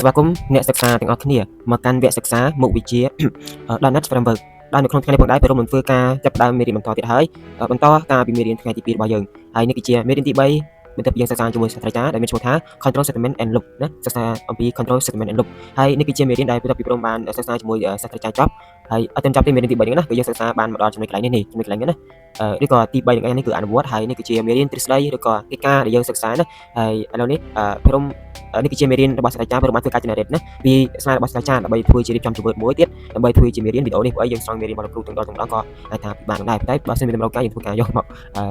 ស្វាគមន៍អ្នកសិក្សាទាំងអស់គ្នាមកកាន់វគ្គសិក្សាមុខវិជ្ជា .NET Framework ដែលនៅក្នុងថ្ងៃនេះផងដែរព្រះរមនឹងធ្វើការចាប់ផ្ដើមមេរៀនបន្តទៀតហើយបន្តការពីមេរៀនថ្ងៃទី2របស់យើងហើយនេះគឺជាមេរៀនទី3បន្ទាប់ពីយើងសិក្សាជាមួយសាស្ត្រាចារ្យដែលមានឈ្មោះថា Control Statement and Loop ណាសិក្សាអំពី Control Statement and Loop ហើយនេះគឺជាមេរៀនដែលបន្ទាប់ពីព្រមបានសិក្សាជាមួយសាស្ត្រាចារ្យចប់ហើយអត់ទាន់ចប់ទេមេរៀនទី3នេះណាគឺយើងសិក្សាបានមកដល់ចំណុចកន្លែងនេះនេះចំណុចកន្លែងនេះណាឬក៏ទី3ហ្នឹងឯងនេះគឺអនុវត្តហើយនេះគឺជាមេរៀនទ្រឹស្ដីឬក៏កិច្ចការដែលយើងសិក្សាណាហើយឥឡូវនេះព្រមនេះគឺជាមេរៀនរបស់សាស្ត្រាចារ្យព្រមបានធ្វើការ generate ណាពីស្នារបស់សាស្ត្រាចារ្យដើម្បីធ្វើជារៀបចំជា Word មួយទៀតដើម្បីធ្វើជាមេរៀនវីដេអូនេះព្រោះអីយើងស្រង់មេរៀនរបស់លោកគ្រូទាំងដល់ទាំងម្ដងក៏អាចថាពិបាកដែរតែបើសិនមានតម្រូវការយើងធ្វើការយកមកអឺ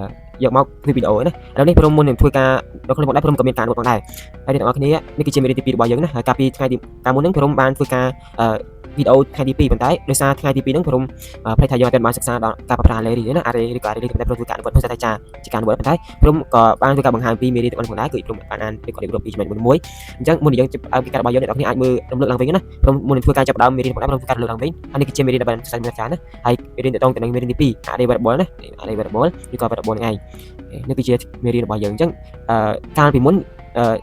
យកមកធ្វើវីដេអូណាឥឡូវនេះព្រមមុននឹងធ្វើការនៅក្នុងដែរព្រមក៏មានការអនុវត្តផងដែរហើយអ្នកទាំងអស់គ្នានេះគឺជាមេរៀនទី2របស់យើងណាហើយកាលពីថ្ងៃទីកាលមុនហ្នឹងព្រមបានធ្វើការអឺវីដេអូថ្ងៃទី2ប៉ុន្តែដោយសារថ្ងៃទី2ហ្នឹងព្រមផ្លេចថាយើងអត់បានសិក្សាដល់ការប្រើប្រាស់ array ណា array ឬក៏ array តែព្រមធ្វើការអនុវត្តភាសាចាជាការអនុវត្តប៉ុន្តែព្រមក៏បានធ្វើការបង្ហាញពីមេរៀនទាំងអស់ផងដែរគឺព្រមបានអានឬក៏រៀបរាប់ពីចំណុចមួយមួយអញ្ចឹងមុននឹងយើងចាប់ផ្ដើមពីការរបស់យើងអ្នកនរគ្នាអាចមើលរំលឹកឡើងវិញណាព្រមមុននឹងធ្វើការចាប់ផ្ដើមមេរៀនផងដែរព្រមធ្វើការរំលឹកឡើងវិញហើយនេះគឺជាមេរៀនដែលបានសិក្សាមួយចាណាហើយមេរៀនតទៅនឹងមេរៀនទី2 array variable ណា array variable ឬក៏ variable ហ្នឹងឯងនេះគឺជាមេរៀនរបស់យើងអញ្ចឹងអឺកាលពីមុន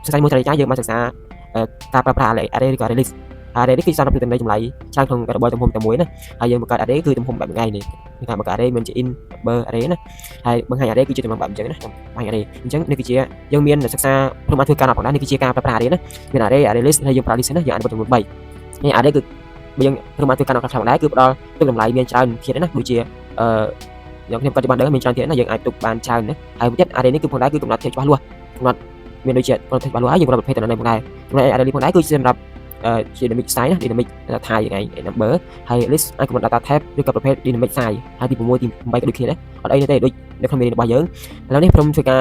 សិក្សាមួយត្រីចាយើងបានសិក្សាការប្រើប្រាស់ array ឬក៏ array list array នេះគឺសម្រាប់ទិន្នន័យចម្លៃច្រើនក្នុង variable ទំហំតែមួយណាហើយយើងបង្កើត array គឺទំហំបែបហ្នឹងឯងនេះគឺថាបង្កើត array មានជា int number array ណាហើយបង្ហាញ array គឺជាទំហំបែបអញ្ចឹងណាបង្ហាញ array អញ្ចឹងនេះគឺជាយើងមានសិក្សាព្រមអាចធ្វើការផងដែរនេះគឺជាការប្រើប្រាស់ array ណាមាន array array list ហើយយើងប្រើ list ណាយើងអនុវត្តចំនួន3នេះ array គឺបើយើងព្រមអាចធ្វើការក្នុងដែរគឺផ្ដល់ទុកតម្លៃមានច្រើនធាតុណាដូចជាអឺយើងខ្ញុំក៏បានដឹងមានច្រើនធាតុណាយើងអាចទុកបានច្រើនណាហើយមួយទៀត array នេះគឺផងដែរគឺកំណត់ធាតុច្បាស់លាស់កំណត់មានដូចជាកំណត់ធាតុច្បាស់លាស់ហើយយើងកំណត់ប្រភេទតំណែងផងដែរចំណែក array list ផងដែរគឺសម្រាប់ជា dynamic size ណា dynamic type យ៉ាងឯង number ហើយ list អាចកំណត់ data type ឬក៏ប្រភេទ dynamic size ហើយទី6ទី8ក៏ដូចគ្នាដែរអត់អីទេដូចនៅក្នុងមេរៀនរបស់យើងឥឡូវនេះព្រមធ្វើកា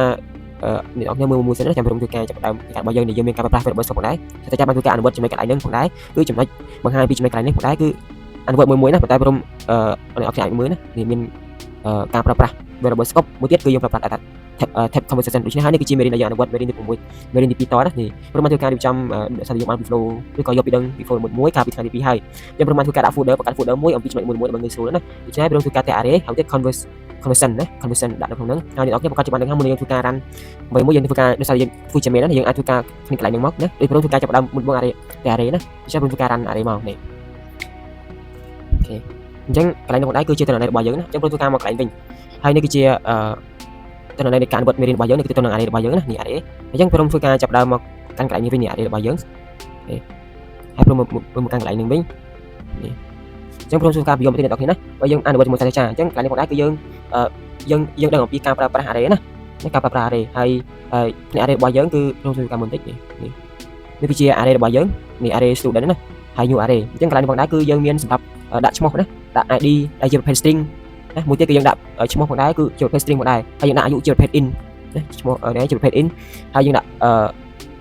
រអ្នកនរគ្នាមើលមួយសិនណាចាំព្រមធ្វើការចាប់ផ្ដើមការរបស់យើងនេះយើងមានការប្រើប្រាស់ variable scope ផងដែរតែចាំបានធ្វើការអនុវត្តចំណុចកន្លែងហ្នឹងផងដែរគឺចំណុចបង្ហាញពីចំណុចកន្លែងនេះផងដែរគឺអនុវត្តមួយមួយណាប៉ុន្តែព្រមអ្នកនរគ្នាអាចមើលណានេះមានការប្រើប្រាស់ variable scope មួយទៀតគឺយើងប្រើប្រាស់ data type conversion ដូច្នេះហើយនេះគឺជាមេរៀនដែលយើងអនុវត្តមេរៀនទី6មេរៀនទី2តណានេះព្រមបានធ្វើការរៀបចំសារយើងបានពី flow ឬក៏យកពីដឹងពី flow មួយមួយកាលពីថ្ងៃទី2ហើយយើងព្រមបានធ្វើការដាក់ folder បង្កើត folder មួយអំពីចំណុចមួយមួយដើម្បីងាយស្រួលណាដូច្នេះព្រមធ្វើការតែ array ហើយទៀត converse conversion ណា conversion ដាក់នៅក្នុងហ្នឹងហើយអ្នកនរគ្នាប្រកាសជាបានដឹងថាមុននឹងយើងធ្វើការ run អ្វីមួយយើងធ្វើការដោយសារយើងធ្វើជាមេណាយើងអាចធ្វើការក្នុងកន្លែងហ្នឹងមកណាដូចព្រមធ្វើការចាប់ផ្ដើមមុនបង array តែ array ណាដូច្នេះព្រមធ្វើការ run array មកនេះOK អញ្ចឹងកន្លែងនោះដែរគឺជាទិន្នន័យរបស់យើងណាអញ្ចឹងព្រមធ្វើការមកកន្លែងវិញហើយនេះគឺជាអឺទិន្នន័យនៃការអនុវត្តមេរៀនរបស់យើងនេះគឺទៅនឹង array របស់យើងណានេះ array អញ្ចឹងព្រមធ្វើការចាប់ដើមមកកាន់កន្លែងនេះវិញនេះ array របស់យើងហើយព្រមមកកាន់កន្លែងនេះវិញនេះអញ្ចឹងព្រមធ្វើការពន្យល់មកទីអ្នកនរគ្នាណាបើយើងអនុវត្តជាមួយសាស្ត្រាចារ្យអញ្ចឹងកន្លែងនេះផងដែរគឺយើងយើងយើងដឹងអំពីការប្រើប្រាស់ array ណានេះការប្រើប្រាស់ array ហើយហើយនេះ array របស់យើងគឺព្រមធ្វើការមុនតិចនេះនេះនេះគឺជា array របស់យើងនេះ array student ណាហើយ new array អញ្ចឹងកន្លែងនេះផងដែរគឺយើងមានសម្រាប់ដាក់ឈ្មោះណាដាក់ ID ដែលជាប្រភេទ string ណាមួយទៀតគឺយើងដាក់ឈ្មោះផងដែរគឺជាប្រភេទ string ផងដែរហើយយើងដាក់អាយុជាប្រភេទ int ណាឈ្មោះនេះជាប្រភេទ int ហើយយើងដាក់អឺ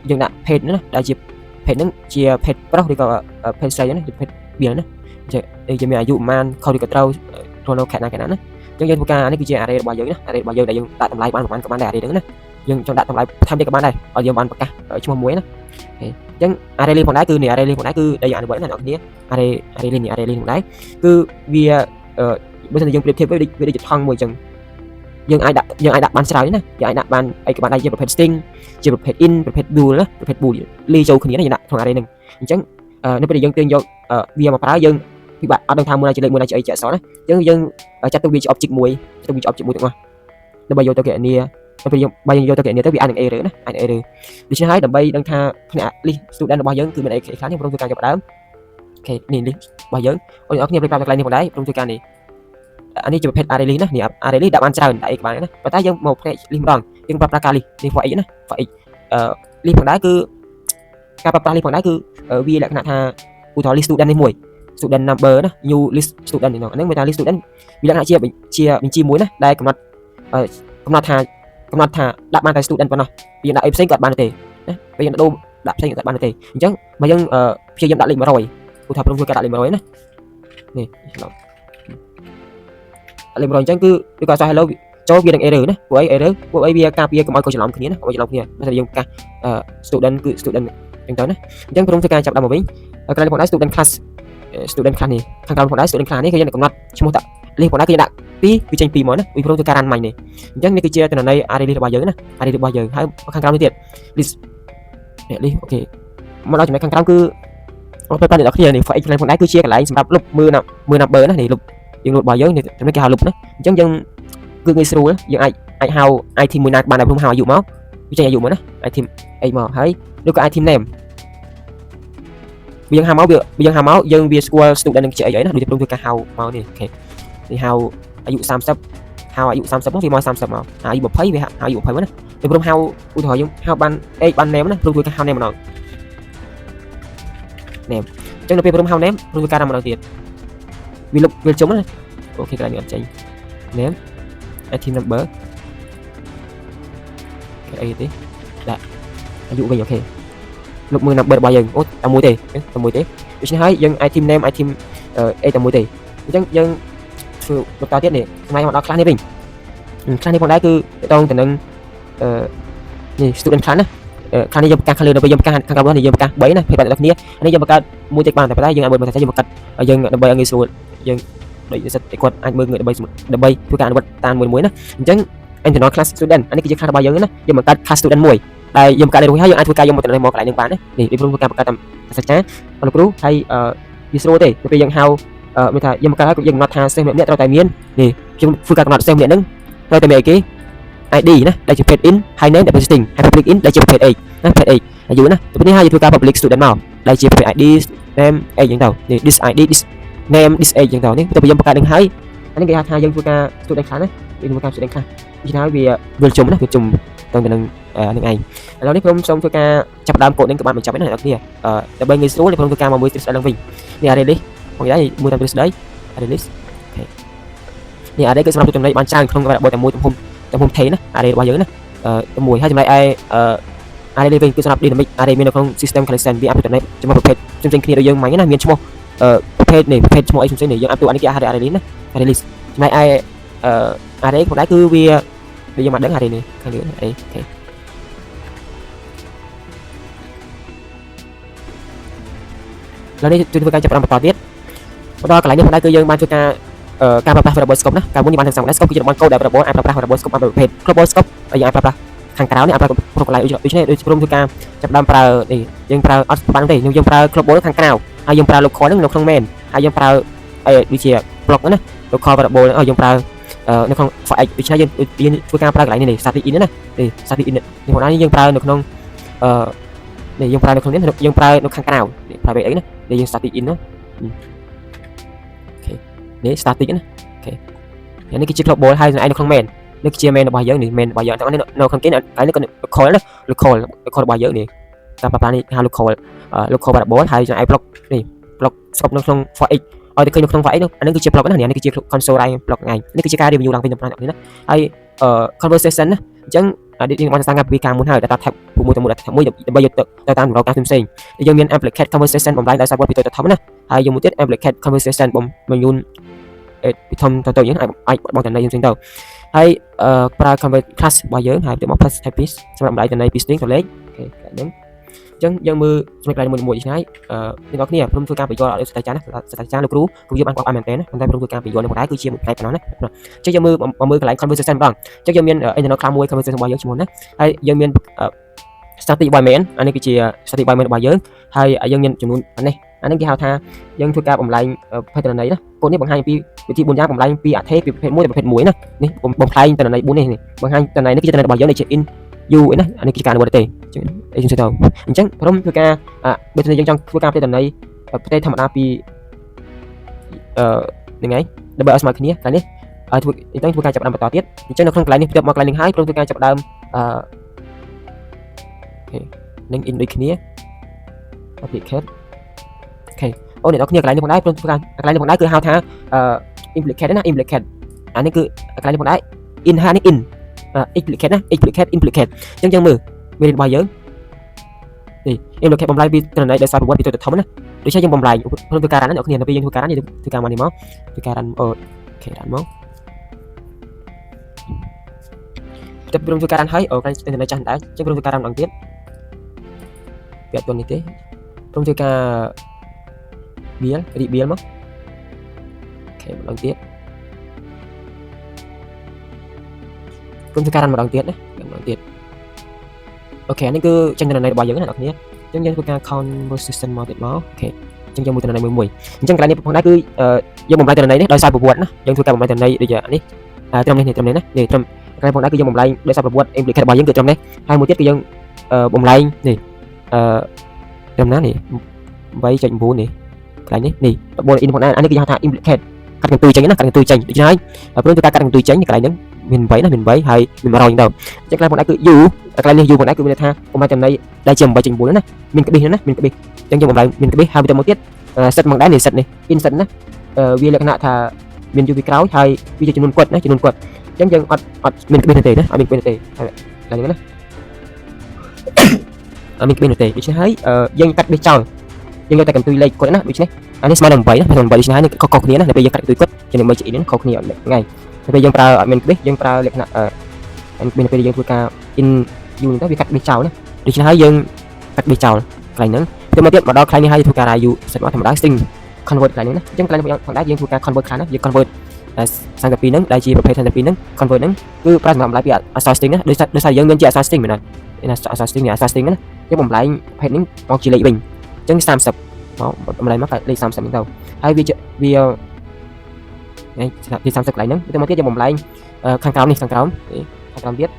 យើងដាក់ភេទណាដែលជាភេទហ្នឹងជាភេទប្រុសឬក៏ភេទស្រីណាជាភេទបៀលណាអញ្ចឹងជាមានអាយុប្រហែលខុសឬក៏ត្រូវរស់នៅខេត្តណាខេត្តណាណាអញ្ចឹងយើងធ្វើការនេះគឺជា array របស់យើងណា array របស់យើងដែលយើងដាក់តម្លៃបានប្រហែលក៏បានដែរ array ហ្នឹងណាយើងចង់ដាក់តម្លៃថែមទៀតក៏បានដែរឲ្យយើងបានប្រកាសឈ្មោះមួយណាអញ្ចឹង array list ផងដែរគឺនេះ array list ផងដែរគឺដែលយើងអនុវត្តណាអ្នកនរគ្នា array array list នេះ array list ផងដែរគឺវាបើសិនជាយើងប្រៀបធៀបវាដូចវាដូចជាថង់មួយអញ្ចឹងយើងអាចដាក់បានច្រើនណាយើងអាចដាក់បានអីក៏បានដែរជាប្រភេទ string ជាប្រភេទ int ប្រភេទ bool ណាប្រភេទ bool លីចូលគ្នាណាយើងដាក់ក្នុង array ហ្នឹងអញ្ចឹងនៅពេលដែលយើងទាញយកវាមកប្រើយើងពិបាកអត់ដឹងថាមួយណាជាលេខមួយណាជាអីជាអក្សរណាអញ្ចឹងយើងចាត់ទុកវាជា object មួយចាត់ទុកវាជា object មួយទាំងអស់ដើម្បីយកទៅគណនាទៅពេលយើងបើយើងយកទៅគណនាទៅវាអាចនឹង error ណាអាចនឹង error ដូច្នេះហើយដើម្បីដឹងថាភ្នាក់ list student របស់យើងគឺមានអីខ្លះខ្ញុំព្រមធ្វើការចាប់ដើម OK នេះ list របស់យើងអូនអ្នកគ្នាប្រាប់កន្លែងនេះផងដែរព្រមធ្វើការនេះអានេះជាប្រភេទ array list ណានេះ array list ដាក់បានច្រើនដាក់អីក៏បានណាប៉ុន្តែយើងមកផ្នែក list ម្ដងយើងប្រើប្រាស់ការ list នេះ for each ណា for each អឺ list ផងដែរគឺការប្រើប្រាស់ list ផងដែរគឺវាលក្ខណៈថាឧទាហរណ៍ list student នេះមួយ student number ណា new list student នេះហ្នឹងមានថា list student វាលក្ខណៈជាជាបញ្ជីមួយណាដែលកំណត់កំណត់ថាកំណត់ថាដាក់បានតែ student ប៉ុណ្ណោះយើងដាក់អីផ្សេងក៏អត់បានទេណាពេលយើងដូរដាក់ផ្សេងក៏អត់បានទេអញ្ចឹងបើយើងព្យាយាមដាក់លេខ100ឧទាហរណ៍ព្រមធ្វើការដាក់លេខ100ណានេះច្រឡំលេខ100អញ្ចឹងគឺឬក៏អក្សរ hello ចូលវានឹង error ណាពួកអី error ពួកអីវាការពារកុំឲ្យកូនច្រឡំគ្នាណាកុំឲ្យច្រឡំគ្នាបើសិនយើងប្រកាស student គឺ student អញ្ចឹងទៅណាអញ្ចឹងព្រមធ្វើការចាប់ដើមមកវិញកន្លែងផងដែរ student class student class នេះខាងក្រោមផងដែរ student class នេះគឺយើងកំណត់ឈ្មោះតា list ផងដែរគឺយើងដាក់2វាចេញ2មកណាពីព្រោះធ្វើការ run មាញ់នេះអញ្ចឹងនេះគឺជាទិន្នន័យ array list របស់យើងណា array របស់យើងហើយខាងក្រោមនេះទៀត list នេះ list OK មកដល់ចំណុចខាងក្រោមគឺអត់ពេលបានអ្នកនរគ្នានេះ for each ផងដែរគឺជាកន្លែងសម្រាប់លុបមើលណាមើល number ណានេះលុបយើងលុបរបស់យើងនេះចំណុចគេហៅលុបណាអញ្ចឹងយើងគឺងាយស្រួលយើងអាចអាចហៅ item មួយណាបានដែរព្រោះហៅអាយុមកវាចេញអាយុមកណា item អីមកហើយឬក៏ item name វាយើងហៅមកវាយើងហៅមកយើងវាស្គាល់ student នឹងជាអីអីណាដូចជាព្រមធ្វើការហៅមកនេះOK នេះហៅអាយុ30ហៅអាយុ30មកវាមក30មកអាយុ20វាហៅអាយុ20មកណាតែព្រមហៅឧទាហរណ៍យើងហៅបាន age បាន name ណាព្រមធ្វើការហៅ name ម្ដង name អញ្ចឹងដល់ពេលព្រមហៅ name ព្រមធ្វើការរំម្ដងទៀតវាលុបវាជុំណាOK កន្លែងនេះអត់ចេញ name item number គេអីទេដាក់អាយុវិញ OK លុបមើល number របស់យើងអូតែមួយទេតែមួយទេដូច្នេះហើយយើង item name item អីតែមួយទេអញ្ចឹងយើងធ្វើបន្តទៀតនេះសម្រាប់មកដល់ class នេះវិញ class នេះផងដែរគឺតកតងទៅនឹងអឺនេះ student class ណា class នេះយើងប្រកាសខាងលើដល់ពេលយើងប្រកាសខាងក្រៅនេះយើងប្រកាស3ណាភេទបែបគ្នានេះយើងបង្កើតមួយទៀតបានតែប៉ុន្តែយើងអាចមើលមកថាយើងបង្កើតយើងដើម្បីឲ្យងាយស្រួលយើងដូចនិស្សិតគាត់អាចមើលដើម្បីដើម្បីធ្វើការអនុវត្តតាមមួយមួយណាអញ្ចឹង internal class student អានេះគឺជា class របស់យើងណាយើងបង្កើត class student មួយដែលយើងបង្កើតរួចហើយយើងអាចធ្វើការយកមកទៅមកកន្លែងនឹងបានណានេះដូចព្រមធ្វើការបង្កើតតាមសាស្ត្រាចារ្យលោកគ្រូហើយវាស្រួលទេទៅពេលយើងហៅមានថាយើងបង្កើតហើយយើងកំណត់ថាសិស្សម្នាក់ត្រូវតែមាននេះខ្ញុំធ្វើការកំណត់សិស្សម្នាក់ហ្នឹងត្រូវតែមានអីគេ ID ណាដែលជាប្រភេទ int ហើយ name ដែលជា string ហើយ public int ដែលជាប្រភេទ age ណាប្រភេទ age អាយុណាទៅនេះហើយយើងធ្វើការ public student មកដែលជាប្រភេទ ID name age ចឹងទៅនេះ this ID this name this age ចឹងទៅនេះទៅពេលយើងបង្កើតនឹងហើយអានេះគេហៅថាយើងធ្វើការ student class ណាយើងធ្វើការ student class ដូច្នេះហើយវាវិលជុំណាវាជុំទៅនឹងនឹងឯងឥឡូវនេះខ្ញុំសូមធ្វើការចាប់ដើមកូដនេះក៏បានបញ្ចប់ហើយណាអ្នកនរគ្នាដើម្បីងាយស្រួលខ្ញុំធ្វើការមកមួយទ្រឹស្ដីឡើងវិញនេះ array list មកដែរមួយតាមទ្រឹស្ដី array list OK នេះ array គឺសម្រាប់ទទួលចំណីបានច្រើនក្នុង variable តែមួយទំហំទំហំថេណា array របស់យើងណាអឺមួយហើយចំណែកឯអឺ array នេះវិញគឺសម្រាប់ dynamic array មាននៅក្នុង system collection វាអាចទទួលចំណីប្រភេទផ្សេងៗគ្នាដូចយើងមិញណាមានឈ្មោះអឺប្រភេទនេះប្រភេទឈ្មោះអីផ្សេងៗនេះយើងអាចទូអានេះគេហៅ array នេះណា array list ចំណែកឯអឺ array ផងដែរគឺវាដូចយើងបានដឹង array នេះខាងលើ array OK ឥឡូវនេះជួយធ្វើការចាប់ផ្ដើមបន្តទៀតបន្តកន្លែងនេះផងដែរគឺយើងបានធ្វើការការប្រើប្រាស់ variable scope ណាកាលមុននេះបានធ្វើសាំដែរ scope គឺជាតំបន់កូដដែល variable អាចប្រើប្រាស់ variable scope បានប្រភេទ global scope យើងអាចប្រើប្រាស់ខាងក្រៅនេះអាចប្រើគ្រប់កន្លែងដូច្នេះដូចព្រមធ្វើការចាប់ផ្ដើមប្រើនេះយើងប្រើអត់បានទេយើងប្រើ global ខាងក្រៅហើយយើងប្រើ local ហ្នឹងនៅក្នុង main ហើយយើងប្រើអីដូចជា block ណា local variable យើងប្រើនៅក្នុង for each ដូច្នេះយើងយើងធ្វើការប្រើកន្លែងនេះ static int ណានេះ static int នេះផងដែរយើងប្រើនៅក្នុងអឺនេះយើងប្រើនៅក្នុងនេះយើងប្រើនៅខាងក្រៅនេះ private អីណានេះយើង static int ណាOK នេះ static ណាOK នេះគឺជា global ហើយនៅក្នុង main នេះគឺជា main របស់យើងនេះ main របស់យើងទាំងនេះនៅក្នុងគេនេះនេះក៏ local ណា local local របស់យើងនេះតាមប្រព័ន្ធនេះហៅ local local variable ហើយចំណែក block នេះ block scope នៅក្នុង for each ឲ្យតែឃើញនៅក្នុង for each នោះអានេះគឺជា block ណានេះគឺជា console write block ថ្ងៃនេះគឺជាការ review ឡើងវិញដល់អ្នកនេះណាហើយ conversation ណាអញ្ចឹងយើងបានសាងពីការមុនហើយ data type មួយទៅមួយ data type មួយដើម្បីយកទៅតាមតម្រូវការផ្សេងៗយើងមាន implicate conversation បំលែងដោយសារវត្តពីតូចទៅធំណាហើយយើងមួយទៀត implicate conversation បំបញ្ញូនពីធំទៅតូចយើងអាចអាចបោះតំណែងផ្សេងទៅហើយប្រើ convert class របស់យើងហើយទៅមក plus type piece សម្រាប់បំលែងតំណែងពី string ទៅលេខ OK កន្លែងហ្នឹងអញ្ចឹងយើងមើលចំណុចកន្លែងមួយមួយនេះហើយអ្នកនរគ្នាព្រមធ្វើការបញ្យល់ឲ្យសាស្ត្រាចារ្យណាសាស្ត្រាចារ្យលោកគ្រូគឺយើងបានគាត់បានមែនទែនណាប៉ុន្តែព្រមធ្វើការបញ្យល់នេះផងដែរគឺជាមួយផ្នែកប៉ុណ្ណោះណាអញ្ចឹងយើងមើលមកមើលកន្លែង conversation ម្ដងអញ្ចឹងយើងមាន internal class មួយ conversation របស់យើងឈ្មោះណាហើយយើងមាន static void main អានេះគឺជា static void main របស់យើងហើយយើងមានចំនួននេះអានេះគេហៅថាយើងធ្វើការបំលែងប្រភេទទិន្នន័យណាកូដនេះបង្ហាញពីវិធី4យ៉ាងបំលែងពីអថេរពីប្រភេទ1ទៅប្រភេទ1ណានេះបំលែងទិន្នន័យ4នេះបង្ហាញទិន្នន័យនេះគឺជាទិន្នន័យរបស់យើងនេះជា int u អីណាអានេះគឺជាការអនុវត្តទេអីចឹងទៅអញ្ចឹងព្រមធ្វើការបើសិនយើងចង់ធ្វើការផ្ទេរទិន្នន័យផ្ទេរធម្មតាពីអឺហ្នឹងហើយដើម្បីឲ្យស្មើគ្នាកន្លែងនេះឲ្យធ្វើអញ្ចឹងធ្វើការចាប់ផ្ដើមបន្តទៀតអញ្ចឹងនៅក្នុងកន្លែងនេះផ្ទាប់មកកន្លែងនេះហើយព្រមធ្វើការចាប់ផ្ដើមអឺOK នឹង int ដូចគ្នា applicate OK អូអ្នកនរគ្នាកន្លែងនេះផងដែរព្រមធ្វើការកន្លែងនេះផងដែរគឺហៅថាអឺ implicate ណា implicate អានេះគឺកន្លែងនេះផងដែរ in ហានេះ in explicate ណា explicate implicate អញ្ចឹងយើងមើលមេរៀនរបស់យើងនេះ implicate បំលែងពីទិន្នន័យដោយសារប្រវត្តិពីតូចទៅធំណាដូច្នេះយើងបំលែងក្នុងធ្វើការ run ណាអ្នកគ្នានៅពេលយើងធ្វើការ run យើងធ្វើការមកនេះមកធ្វើការ run OK run មកតែព្រមធ្វើការ run ហើយអូកន្លែងទិន្នន័យចាស់ដែរអញ្ចឹងព្រមធ្វើការ run ម្ដងទៀតវាអត់ទាន់នេះទេព្រមធ្វើការ build rebuild មក OK ម្ដងទៀតព្រមធ្វើការ run ម្ដងទៀតណាម្ដងទៀត OK នេះគឺចេញទិន្នន័យរបស់យើងណាអ្នកគ្នា ចឹងយើងធ្វើការ conversation មកទៀតមក OK អញ្ចឹងយើងមួយតំណែងមួយមួយអញ្ចឹងកន្លែងនេះផងដែរគឺយើងបំលែងតំណែងនេះដោយសារប្រវត្តិណាយើងធ្វើការបំលែងតំណែងដូចជានេះត្រឹមនេះត្រឹមនេះណានេះត្រឹមកន្លែងផងដែរគឺយើងបំលែងដោយសារប្រវត្តិ implicate របស់យើងគឺត្រឹមនេះហើយមួយទៀតគឺយើងបំលែងនេះអឺត្រឹមណានេះ8.9នេះកន្លែងនេះនេះ14 in ផងដែរអានេះគឺគេហៅថា implicate កាត់កន្ទុយចេញណាកាត់កន្ទុយចេញដូច្នេះហើយព្រោះធ្វើការកាត់កន្ទុយចេញកន្លែងហ្នឹងមាន8ណាមាន8ហើយមាន100ទៅអញ្ចឹងកន្លែងផងដែរគឺ u កន្លែងនេះ u ផងដែរគឺមានន័យថាបំលែងចំណៃដែលជា8.9ណាមានក្បៀសណាមានក្បៀសអញ្ចឹងយើងបំលែងមានក្បៀសហើយបន្តមកទៀត set មកដែរនេះ set នេះ insert ណាវាលក្ខណៈថាមានយូរពីក្រោយហើយវាជាចំនួនគាត់ណាចំនួនគាត់អញ្ចឹងយើងអត់អត់មានក្បៀសទេណាអត់មានក្បៀសទេហើយកន្លែងនេះណាអត់មានក្បៀសទេដូច្នេះហើយយើងកាត់ក្បៀសចោលយើងយកតែកន្ទុយលេខគាត់ណាដូច្នេះអានេះស្មើនឹង8ណា8ដូច្នេះហើយខុសៗគ្នាណាដល់ពេលយើងកាត់កន្ទុយគាត់ចំណុច1ជានេះខុសគ្នាអត់ថ្ងៃដល់ពេលយើងប្រើអត់មានក្បៀសយើងប្រើលក្ខណៈអឺមានពេលយើងធ្វើការ in u ទៅវាកាត់ក្បៀសចោលណាដូច្នេះហើយយើងកាត់ក្បៀសចោលកន្លែងហ្នឹងទៅមកទៀតមកដល់កន្លែងនេះហើយធ្វើការ u set មកធម្មតា string convert កន្លែងហ្នឹងណាអញ្ចឹងកន្លែងនេះផងដែរយើងធ្វើការ convert ខ្លះណាយើង convert 32ហ្នឹងដែលជាប្រភេទ32ហ្នឹង convert ហ្នឹងគឺប្រើសម្រាប់បំលែងពីអក្សរ string ណាដោយសារដោយសារយើងមានជាអក្សរ string មែនអត់អក្សរ string នេះអក្សរ string ណាយើងបំលែងប្រភេទនេះមកជាលេខវិញអញ្ចឹង30មកបំលែងមកលេខ30ហ្នឹងទៅហើយវាវានេះទី30កន្លែងហ្នឹងទៅមកទៀតយើងបំលែងខាងក្រោមនេះខាងក្រោមខាងក្រោមទៀត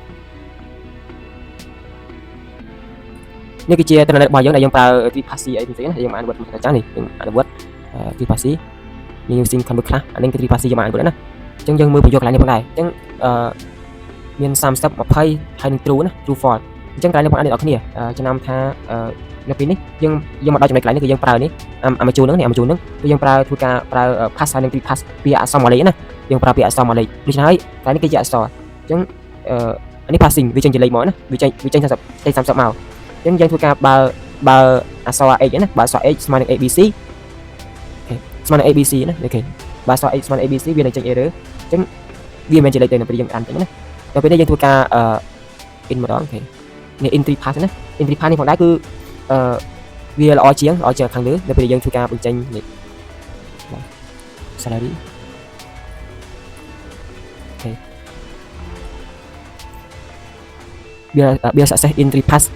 នេះគឺជាទិន្នន័យរបស់យើងដែលយើងប្រើ TriPassy អីផ្សេងៗណាយើងបានអនុវត្តមួយចាស់នេះយើងអនុវត្ត TriPassy យើង using convert ខ្លះអានេះគឺ TriPassy យើងបានអនុវត្តណាអញ្ចឹងយើងមើលប្រយោគកន្លែងនេះផងដែរអញ្ចឹងអឺមាន30 20ហើយនឹង true ណា true false អញ្ចឹងកន្លែងនេះបងប្អូនអ្នកនរគ្នាចំណាំថានៅពេលនេះយើងយើងមកដល់ចំណុចកន្លែងនេះគឺយើងប្រើនេះអាមជូហ្នឹងនេះអាមជូហ្នឹងគឺយើងប្រើធ្វើការប្រើ parse ហើយនឹង TriParse ពីអក្សរមកលេខណាយើងប្រើពីអក្សរមកលេខដូច្នេះហើយកន្លែងនេះគឺជាអក្សរអញ្ចឹងអឺអានេះ parsing វាចេញជាលេខមកណាវាចេញវាចេញ30ចេញ30មកអញ្ចឹងយើងធ្វើការបើបើអក្សរ h ណាបើអក្សរ h ស្មើនឹង abc OK ស្មើនឹង abc ណា OK បើអក្សរ h ស្មើនឹង abc វានឹងចេញ error អញ្ចឹងវាមិនមែនជាលេខទេនៅពេលយើងអានចេញណាដល់ពេលនេះយើងធ្វើការអឺ in ម្ដង OK នេះ in TriParse ណា in TriParse នេះផងដែរគឺអឺវាល្អជាងល្អជាងខាងលើនៅពេលយើងធ្វើការបញ្ចេញនេះ salary OK វាវា success in TriParse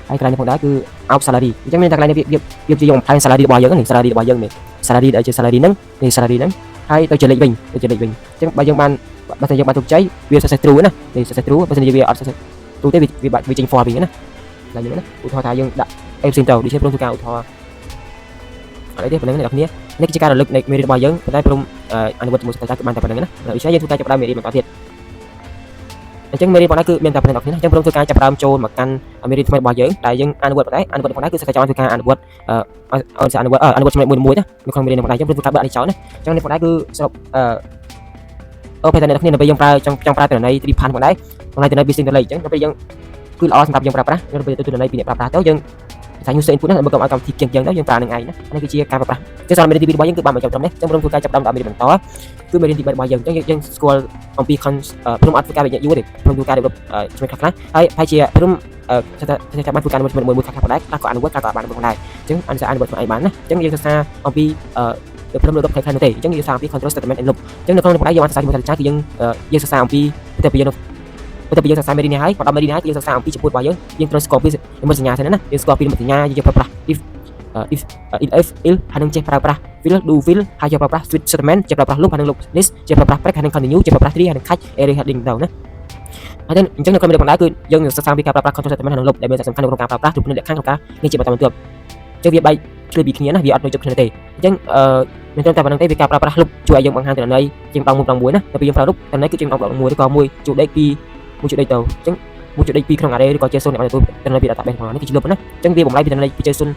ហើយកន្លែងនេះផងដែរគឺ out salary អញ្ចឹងមានតែកន្លែងនេះវាវាព្យាយាមបំផែង salary របស់យើងនេះ salary របស់យើងនេះ salary ដែលជា salary ហ្នឹងនេះ salary ហ្នឹងហើយទៅជាលេខវិញទៅជាលេខវិញអញ្ចឹងបើយើងបានបើសិនយើងបានជោគជ័យវា success true ណានេះ success true បើសិនជាវាអត់ success true ទេវាវាចេញ false វិញណាកន្លែងនេះណាឧទាហរណ៍ថាយើងដាក់អីផ្សេងទៅដូចជាព្រមធ្វើការឧទាហរណ៍អត់អីទេប៉ុណ្្នឹងអ្នកនរគ្នានេះគឺជាការរលឹកនៃមេរៀនរបស់យើងប៉ុន្តែព្រមអនុវត្តជាមួយសិក្សាគឺបានតែប៉ុណ្្នឹងណាដូច្នេះយើងធ្វើការចាប់ផ្ដើមមេរៀនបន្តទៀតអញ្ចឹងមេរៀនប៉ុណ្ណាគឺមានតែប៉ុណ្្នឹងអ្នកនរគ្នាអញ្ចឹងព្រមធ្វើការចាប់ផ្ដើមចូលមកកាន់មេរៀនថ្មីរបស់យើងដែលយើងអនុវត្តប៉ុន្តែអនុវត្តប៉ុណ្ណាគឺសិក្សាចង់ធ្វើការអនុវត្តអឺអនុវត្តអនុវត្តចំណុចមួយមួយណានៅក្នុងមេរៀនប៉ុណ្ណាអញ្ចឹងព្រមធ្វើការបើកនេះចោលណាអញ្ចឹងនេះប៉ុណ្ណាគឺសរុបអឺអូពេលតែអ្នកនរគ្នានៅពេលយើងប្រើចង់ចង់ប្រើទិន្នន័យ TriParse ផងដែរក្នុងទិន្នន័យពី string ទៅលេខអញ្ចឹងនៅពេលយើងគឺល្អសម្រាប់យើងប្រើប្រាស់នៅពេលទទួលទិន្នន័យពីអ្នកប្រើប្រាស់ទៅយើងថា user input ណាដើម្បីកុំឲ្យកម្មវិធីជាងជាងទៅយើងប្រើនឹងឯងណានេះគឺជាការប្រើប្រាស់ចឹងសម្រាប់មេរៀនទី2របស់យើងគឺបានបញ្ចប់ត្រឹមនេះចឹងព្រមធ្វើការចាប់ផ្ដើមដល់មេរៀនបន្តគឺមេរៀនទី3របស់យើងចឹងយើងស្គាល់អំពី con ព្រមអត់ធ្វើការវិញ្ញាយូរទេព្រមធ្វើការរៀបចំណុចខ្លះៗហើយប្រហែលជាព្រមថាថាបានធ្វើការមួយមួយខ្លះៗផងដែរខ្លះក៏អនុវត្តខ្លះក៏បានផងដែរអញ្ចឹងអនុសាអនុវត្តខ្លួនឯងបានណាអញ្ចឹងយើងសិក្សាអំពីព្រមលើកខ្លះៗនោះទេអញ្ចឹងយើងសិក្សាអំពី control statement and loop អញ្ចឹងនៅក្នុងនេះផងដែរយើងបានសិក្សាជាមួយថាគឺយើងយើងសិក្សាអំពីទៅពីយើងបន្ទាប់ពីយើងសិក្សាមេរៀននេះហើយមកដល់មេរៀននេះហើយគឺយើងសិក្សាអំពីចំពោះរបស់យើងយើងត្រូវស្គាល់ពីនិមិត្តសញ្ញាសិនណាយើងស្គាល់ពីនិមិត្តសញ្ញាយើងប្រើប្រាស់ if if if else ហើយនឹងចេះប្រើប្រាស់ while do while ហើយចេះប្រើប្រាស់ switch statement ចេះប្រើប្រាស់ loop ហើយនឹង loop list ចេះប្រើប្រាស់ break ហើយនឹង continue ចេះប្រើប្រាស់ try ហើយនឹង catch error handling ទៅណាហើយអញ្ចឹងនៅក្នុងមេរៀនផងដែរគឺយើងនឹងសិក្សាពីការប្រើប្រាស់ control statement ហើយនឹង loop ដែលមានសារៈសំខាន់នៅក្នុងការប្រើប្រាស់ទំនាក់លក្ខខណ្ឌក្នុងការងារជាបន្តបន្ទាប់អញ្ចឹងវាបែកឆ្លើយពីគ្នាណាវាអត់នៅជិតគ្នាទេអញ្ចឹងអឺមិនត្រឹមតែប៉ុណ្្នឹងទេវាការប្រើប្រាស់ loop ជួយឲ្យយើងបង្ហាញទិន្នន័យជាងដងមួយដងមួយណាដល់ពេលយើងប្រើ loop ទិន្នន័យគឺជាងដងមួយឬក៏មួយជួដេកពីមួយជួដេកទៅអញ្ចឹងមួយជួដេកពីក្នុង array ឬក៏ JSON អ្នកបានទទួលទិន្នន័យពី database ផងនេះគឺជា loop ណាអញ្ចឹងវាបំលែងពីទិន្នន័យពី JSON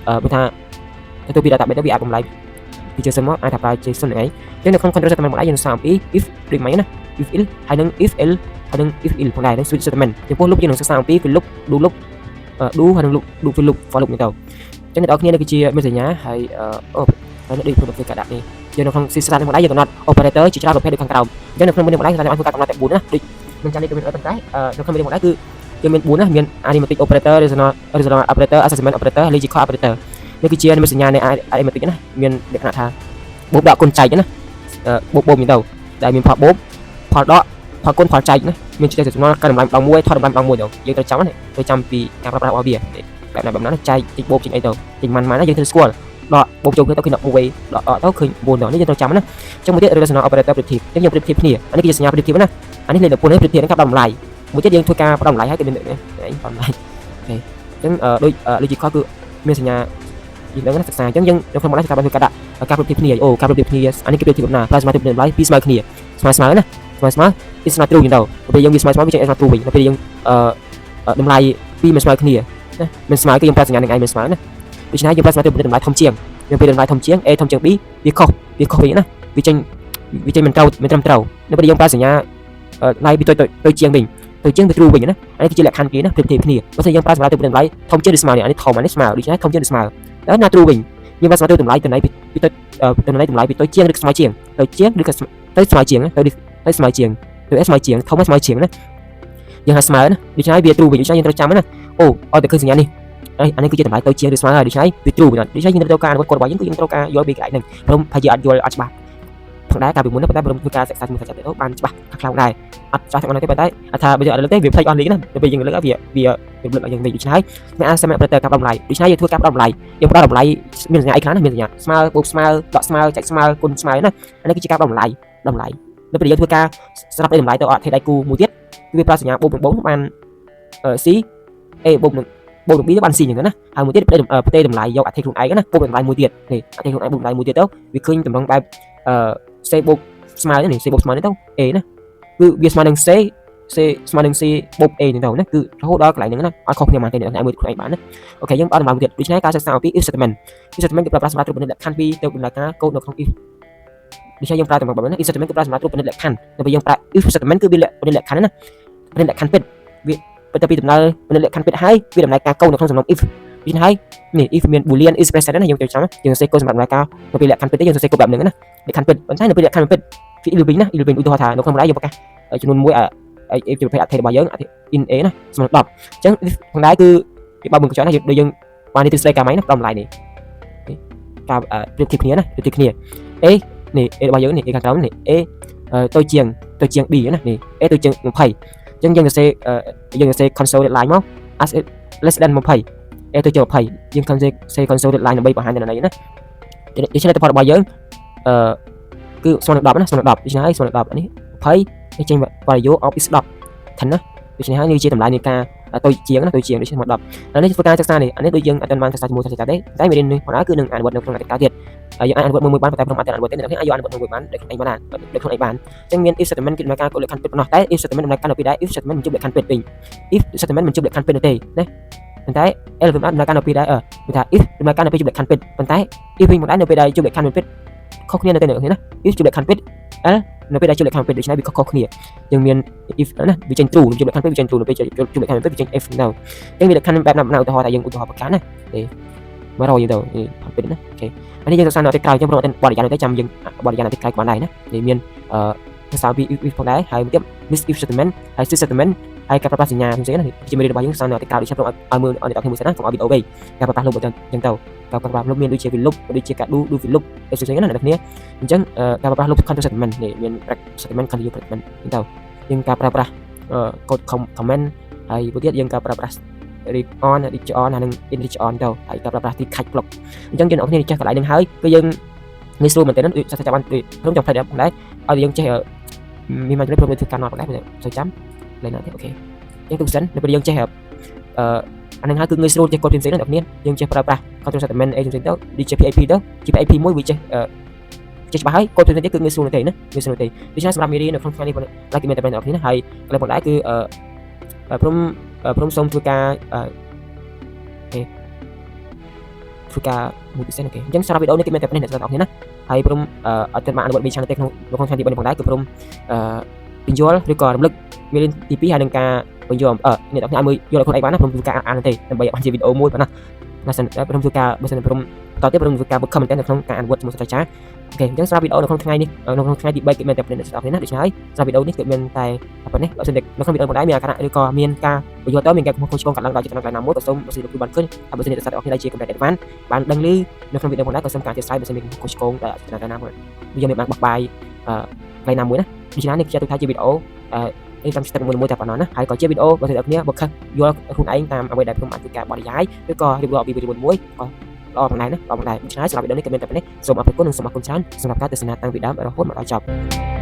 អឺបើថាទទួលពី database ទៅវាអាចបំលែងពី JSON មកអាចថាប្រើ JSON ហ្នឹងឯងអញ្ចឹងនៅក្នុង control statement មកដែរយើងសិក្សាអំពី if ដូចមិញណា if else ហើយនឹង if else ហើយនឹង if else ផងដែរនឹង switch statement ចំពោះ loop យើងនឹងសិក្សាអំពីគឺ loop do loop do ហើយនឹង loop do while loop for loop នេះទៅអញ្ចឹងអ្នកនរគ្នានេះគឺជាមេសញ្ញាហើយអូហើយនេះដូចព្រមធ្វើការដាក់នេះយើងនៅក្នុង system នេះផងដែរយើងកំណត់ operator ជាច្រើនប្រភេទដូចខាងក្រោមអញ្ចឹងនៅក្នុងនេះផងដែរយើងបានធ្វើការកំណត់តែ4ណាដូចមិនចាំនេះក៏មានប៉ុន្តែនៅក្នុងនេះផងដែរគឺយើងមាន4ណាមាន arithmetic operator relational operator assignment operator logical operator នេះគឺជានិមិត្តសញ្ញានៃ arithmetic ណាមានលក្ខណៈថាបូកដកគុណចែកណាបូកបូកមានទៅដែលមានផលបូកផលដកផលគុណផលចែកណាមានជាចំណល់កើតម្លៃម្ដងមួយថតតម្លៃម្ដងមួយទៅយើងត្រូវចាំណាត្រូវចាំពីការប្រើប្រាស់របស់វា បែបណាបែបណាចែកចេញបូកចេញអីទៅចេញម៉ាន់ម៉ាន់ណាយើងត្រូវស្គាល់ដកបូកចូលគ្នាទៅឃើញ11ដកដកទៅឃើញ9ដល់នេះយើងត្រូវចាំណាអញ្ចឹងមួយទៀត relational operator ប្រៀបធៀបអញ្ចឹងយើងប្រៀបធៀបគ្នាអានេះគឺជាសញ្ញាប្រៀបធៀបណាអានេះលេខ14នេះប្រៀបធៀបនឹងការផ្ដល់តម្លៃមួយទៀតយើងធ្វើការផ្ដល់តម្លៃហើយគេមាននេះផ្ដល់តម្លៃOK អញ្ចឹងដូច logical គឺមានសញ្ញាយើងដឹងណាសិក្សាអញ្ចឹងយើងនៅក្នុងបន្លែការបានធ្វើការដាក់ការប្រៀបធៀបគ្នាអូការប្រៀបធៀបគ្នាអានេះគេប្រៀបធៀបណាប្រើស្មើទៅតម្លៃពីរស្មើគ្នាស្មើស្មើណាស្មើស្មើ is not true ចឹងទៅពេលយើងវាស្មើស្មើវាចេញ is not true វិញដល់ពេលយើងអឺតម្លៃពីរមិនស្មើគ្នាណាមិនស្មើគឺយើងប្រើសញ្ញានឹងឯងមិនស្មើណាដូច្នេះយើងប្រើស្មើទៅតម្លៃធំជាងយើងពេលតម្លៃធំជាង a ធំជាង b វាខុសវាខុសវិញណាវាចេញវាចេញមិនត្រូវមិនត្រឹមត្រូវនៅពេលយើងប្រើសញ្ញាតម្លៃពីទៅទៅជាងវិញទៅជាងវា true វិញណាអានេះគឺជាលក្ខខណ្ឌគេណាប្រៀបធៀបគ្នាបើសិនយើងប្រើសម្រាប់ទៅតម្លៃធំជាងឬស្មើនេះអានេះធំអានេះស្មើដូច្នេះធំជាងឬស្មើតែណា true វិញយើងប្រើសម្រាប់ទៅតម្លៃតម្លៃពីទៅតម្លៃតម្លៃពីទៅជាងឬស្មើជាងទៅជាងឬក៏ទៅស្មើជាងទៅទៅស្មើជាងទៅស្មើជាងធំស្មើជាងណាយើងហៅស្មើណាដូច្នេះវា true វិញដូច្នេះយើងត្រូវចាំណាអូឲ្យតែឃើញសញ្ញានេះអានេះគឺជាតម្លៃទៅជាងឬស្មើហើយដូច្នេះវា true វិញដូច្នេះយើងត្រូវការអនុវត្តកូដរបស់យើងគឺយើងត្រូវការយល់ពីកន្លែងហ្នឹងព្រមថាយើងអត់យល់អត់ច្បាស់ផងដែរកាលពីមុនប៉ុន្តែព្រមធ្វើការសិក្សាជាមួយសាស្ត្រាទៅបានច្បាស់ខ្លះៗដែរអត់ច្បាស់ទាំងអស់ទេប៉ុន្តែអត់ថាបើយើងអត់លើកទេវាភ្លេចអស់លីងណាដល់ពេលយើងលើកវាវារំលឹកឲ្យយើងវិញដូច្នេះហើយអ្នកអាសម្រាប់ប្រតែការផ្ដល់តម្លៃដូច្នេះយើងធ្វើការផ្ដល់តម្លៃយើងផ្ដល់តម្លៃមានសញ្ញាអីខ្លះណាមានសញ្ញាស្មើបូកស្មើដកស្មើចែកស្មើគុណស្មើណាអានេះគឺជាការផ្ដល់តម្លៃតម្លៃនៅពេលយើងធ្វើការស្រាប់តម្លៃទៅអត់ថេដៃគូមួយទៀតគឺវាប្រើសញ្ញាបូកនឹងបូកបាន C A បូកនឹងបូកនឹង B ទៅបាន C អញ្ចឹងណាហើយមួយទៀតផ្ទេតម្លៃយកអធិខ្លួនឯងណាបូកតម្លៃមួយទៀតនេះអធិខ្លួនឯងបូកតម្លៃមួយទៀតទៅវាឃើញតម្រងបែបអឺ C បូកស្មើនេះ C បូកស្មើនេះទៅ A ណាគឺវាស្មើនឹង C C ស្មើនឹង C បូក A ហ្នឹងទៅណាគឺរហូតដល់កន្លែងហ្នឹងណាអត់ខុសគ្នាប៉ុន្មានទេអ្នកមើលខ្លួនឯងបានណាOK យើងផ្ដល់តម្លៃមួយទៀតដូច្នេះការសិក្សាអំពី if statement if statement គឺប្រើប្រាស់សម្រាប់ត្រួតពិនិត្យលក្ខខណ្ឌពីរទៅដំណើរការកូដនៅក្នុង if ដូច្នេះយើងប្រើតម្លៃបែបនេះ if statement គឺប្រើសម្រាប់ត្រួតពិនិត្យលក្ខខណ្ឌនៅពេលយើងប្រើ if statement គឺវាពិនិត្យលក្ខខណ្ឌណាពិនិត្យលក្ខខណ្ឌពិតវាបន្ទាប់ពីដំណើរពិនិត្យលក្ខខណ្ឌពិតហើយវាដំណើរការកូដនៅក្នុងសំណុំ if ដូច្នេះហើយនេះ if មាន boolean expression ណាយើងចូលចាំយើងសរសេរកូដសម្រាប់ដំណើរការនៅពេលលក្ខខណ្ឌពិតយើងសរសេរកូដបែបហ្នឹងណាលក្ខខណ្ឌពិតប៉ុន្តែនៅពេលលក្ខខណ្ឌមិនពិតវា if វិញណា if វិញឧទាហរណ៍ថានៅក្នុងម្ដាយយើងប្រកាសចំនួនមួយអីជាប្រភេទអថេរបស់យើង int a ណាស្មើនឹង10អញ្ចឹង if ផងដែរគឺវាបើកមួយកញ្ចក់ណាដូចយើងបាននេះទិស្ដីកាម៉ៃណាផ្ដល់តម្លៃនេះការប្រៀបធៀបគ្នាណាប្រៀបធៀបគ្នា a នេះ a របស់យើងនេះ a ខាងក្រោមនេះ a ទៅជាងទៅជាង b ណានេះ a ទៅជាង20អញ្ចឹងយើងសរសេរយើងសរសេរ console line មក as less than 20 a ទៅជា20យើង console សេ console line ដើម្បីបង្ហាញទិន្នន័យណាដូច្នេះលទ្ធផលរបស់យើងអឺគឺស្មើនឹង10ណាស្មើនឹង10ដូច្នេះហើយស្មើនឹង10នេះ20នេះចេញ value of is 10ឋិនណាដូច្នេះហើយនេះជាតម្លៃនៃការទៅជាងណាទៅជាងដូច្នេះមក10ហើយនេះធ្វើការសិក្សានេះអានេះដូចយើងអត់ទាន់បានសិក្សាជាមួយសាស្ត្រាចារ្យទេតែមេរៀននេះផងដែរគឺនឹងអនុវត្តនៅក្នុងអតីតកាលទៀតហើយយើងអាចអនុវត្តមួយមួយបានប៉ុន្តែខ្ញុំអត់ទាន់អនុវត្តទេអ្នកនរអាចយកអនុវត្តមួយមួយបានដោយខ្លួនឯងបានដោយខ្លួនឯងបានអញ្ចឹងមាន if statement គឺដំណើរការកូដលក្ខខណ្ឌពិតប៉ុណ្ណោះតែ if statement ដំណើរការនៅពេលដែរ if statement មិនជួបលក្ខខណ្ឌពិតវិញ if statement មិនជួបលក្ខខណ្ឌពិតនោះទេណាប៉ុន្តែ else ដំណើរការនៅពេលដែរអឺគឺថា if ដំណើរការនៅពេលជួបលក្ខខណ្ឌពិតប៉ុន្តែ if វិញមិនដែរនៅពេលដែលជួបលក្ខខណ្ឌមិនពិតខុសគ្នានៅទេអ្នកនរណា if ជួបលក្ខខណ្ឌពិត else នៅពេលដែលជួបលក្ខខណ្ឌពិតដូច្នេះវាខុសៗគ្នាយើងមាន if ណាវាចេញ true ជួបលក្ខខណ្ឌពិតវាចេញ true នៅពេលជួបលក្ខខណ្ឌពិតវាចេញ if ទៅអញ្ចឹងវាលក្ខខណ្ឌបែបណាឧទាហរណ៍ថាយើងឧទាហរណ៍ប្រកាន់ណាទេ100យើងទៅនេះពិតណាOK អានេះយើងសិក្សានៅអាទិត្យក្រោយអញ្ចឹងព្រោះអត់បរិយាយទៅចាំយើងបរិយាយអាទិត្យក្រោយក៏បានដែរណានេះមានអឺភាសាពី if ផងដែរហើយមួយទៀត miss if statement ហើយ switch statement ហើយការប្រើប្រាស់សញ្ញាផ្សេងៗណាជាមេរៀនរបស់យើងសិក្សានៅអាទិត្យក្រោយដូច្នេះព្រោះឲ្យមើលឲ្យអ្នកនរគ្នាមួយសិនណាកុំឲ្យវីដេអូវែងការប្រើប្រាស់លុបទៅអញ្ចឹងទៅការប្រើប្រាស់លុបមានដូចជាវាលុបដូចជាការ do do វាលុបអីផ្សេងៗណាអ្នកនរគ្នាអញ្ចឹងការប្រើប្រាស់លុប control statement នេះមាន break statement continue statement អញ្ចឹងទៅយើងការប្រើប្រាស់ code comment ហើយមួយទៀតយើងការប្រើប្រាស់ read on read on ហើយនឹង in read on ទៅហើយការប្រើប្រាស់ទី catch block អញ្ចឹងយើងអ្នកនរគ្នាចេះកន្លែងហ្នឹងហើយគឺយើងងាយស្រួលមែនទែនដូចសាស្ត្រាចារ្យបានព្រមចង់ផ្លេចដែរឲ្យយើងចេះមានមួយចំណុចព្រមធ្វើការណត់ដែរសូវចាំលេងណាទេOK អញ្ចឹងទុកសិននៅពេលយើងចេះអឺអានឹងហើយគឺងាយស្រួលចេះកូដផ្សេងៗណាអ្នកនរយើងចេះប្រើប្រាស់ control statement អីផ្សេងៗទៅដូចជា PHP ទៅជា PHP មួយវាចេះចេះច្បាស់ហើយកូដផ្សេងៗទៀតគឺងាយស្រួលទេណាងាយស្រួលទេដូច្នេះសម្រាប់មេរៀននៅក្នុងថ្ងៃនេះឡើយគឺមានតែប៉ុណ្្នឹងអ្នកនរគ្នាហើយកន្លែងផងដែរគឺអឺព្រមព្រមសូមធ្វើការ OK ធ្វើការមួយពិសេស OK អញ្ចឹងសម្រាប់វីដេអូនេះគឺមានតែប៉ុណ្្នេះអ្នកទាំងអស់គ្នាណាហើយព្រមអត់ទាន់បានអនុវត្តវីឆានទេក្នុងក្នុងថ្ងៃទី3នេះផងដែរគឺព្រមអឺពន្យល់ឬក៏រំលឹកមេរៀនទី2ហើយនឹងការពន្យល់អឺអ្នកទាំងអស់គ្នាឲ្យមើលយល់ឲ្យខ្លួនឯងបានណាព្រមធ្វើការអានទេដើម្បីឲ្យបានជាវីដេអូមួយប៉ុណ្ណាណាសិនព្រមធ្វើការបើសិនព្រមបន្តទៀតព្រមធ្វើការវឹកខំមែនទែននៅក្នុងការអនុវត្តជាមួយសាស្ត្រាចារ្យ OK អញ្ចឹងសម្រាប់វីដេអូនៅក្នុងថ្ងៃនេះនៅក្នុងថ្ងៃទី3គឺមានតែប៉ុណ្្នេះអ្នកទាំងអស់គ្នាណាដូច្នេះហើយសម្រាប់វីដេអូនេះគឺមានតែប៉ុណ្ណេះបើសិននៅក្នុងវីដេអូផងដែរមានអាក្រក់ឬក៏មានការបញ្យល់ទៅមានការខុសឆ្គងកាត់ឡើងដល់ចំណុចកន្លែងណាមួយក៏សូមបើសិនលោកគ្រូបានឃើញហើយបើសិនជាអ្នកទាំងអស់គ្នាដែលជាកម្រិត advance បានដឹងឮនៅក្នុងវីដេអូផងដែរក៏សូមការអធ្យាស្រ័យបើសិនមានខុសឆ្គងដល់ចំណុចណាមួយយើងមានបានបោះបាយអឺកន្លែងណាមួយណាដូច្នេះនេះជាទុកថាជាវីដេអូអឺ នេះតាម step មួយៗតែប៉ុណ្ណោះណាហើយក៏ជាវីដេអូបើអ្នកគ្នាបើខិតយល់ខ្លួនឯងតាមអ្វីដែលខ្ញុំបានធ្វើការបរិយាយឬក៏រៀបរាប់ពីវីដេអូមួយក៏ល្អផងដែរណាល្អផងដែរដូច្នេះសម្រាប់វីដេអូនេះក៏មានតែប៉ុណ្ណេះសូមអរគុណនិងសូមអរគុណច្រើនសម្រាប់ការទស្សនាតាំងពីដើមរហូតមកដល់ចប់។